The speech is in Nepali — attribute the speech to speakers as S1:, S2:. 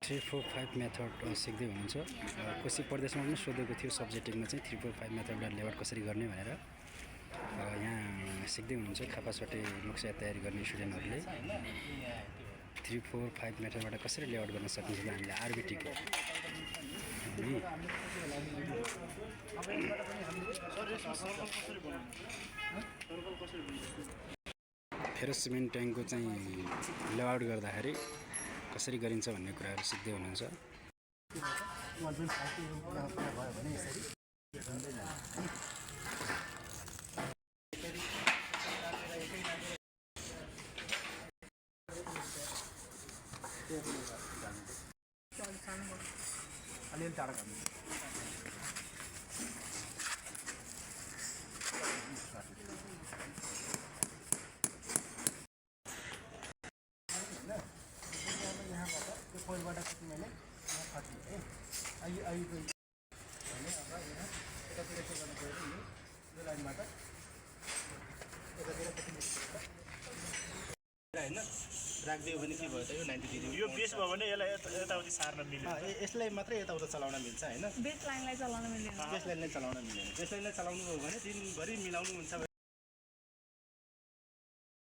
S1: 3, 4, 5 मेथड सिक्दै हुनुहुन्छ। कोशी प्रदेशमा पनि सोधेको थियो सब्जेक्टिभमा चाहिँ 3, 4, 5 मेथडबाट लेआउट कसरी गर्ने भनेर। यहाँ सिक्दै हुनुहुन्छ खापासोटे नक्सा तयारी गर्ने स्टुडेन्टहरूले 3, 4, 5 मेथडबाट कसरी लेआउट गर्न सकिन्छ त हामीले आरबिटीको फेरो सिमेन्ट ट्याङ्कको चाहिँ लेआउट गर्दाखेरि कसरी गरिन्छ भन्ने कुराहरू सिक्दै हुनुहुन्छ।
S2: अलिअलि टाढा गर्नु यहाँबाट त्यो पोइन्टबाट कति मैले यहाँ 30 है अहिले भने अब यहाँ यतातिर के गर्नु पऱ्यो भने यो लाइनबाट यतातिर कति होइन राखिदियो भने के भयो त यो 90 डिग्री
S3: यो बेस भयो भने यसलाई यताउति सार्न मिल्छ।
S2: यसलाई मात्रै यताउता चलाउन मिल्छ हैन
S4: बेस लाइनलाई चलाउन मिल्दैन।
S2: बेस लाइनलाई चलाउन मिल्दैन। बेस लाइनलाई चलाउनु हो भने दिनभरि मिलाउनु हुन्छ।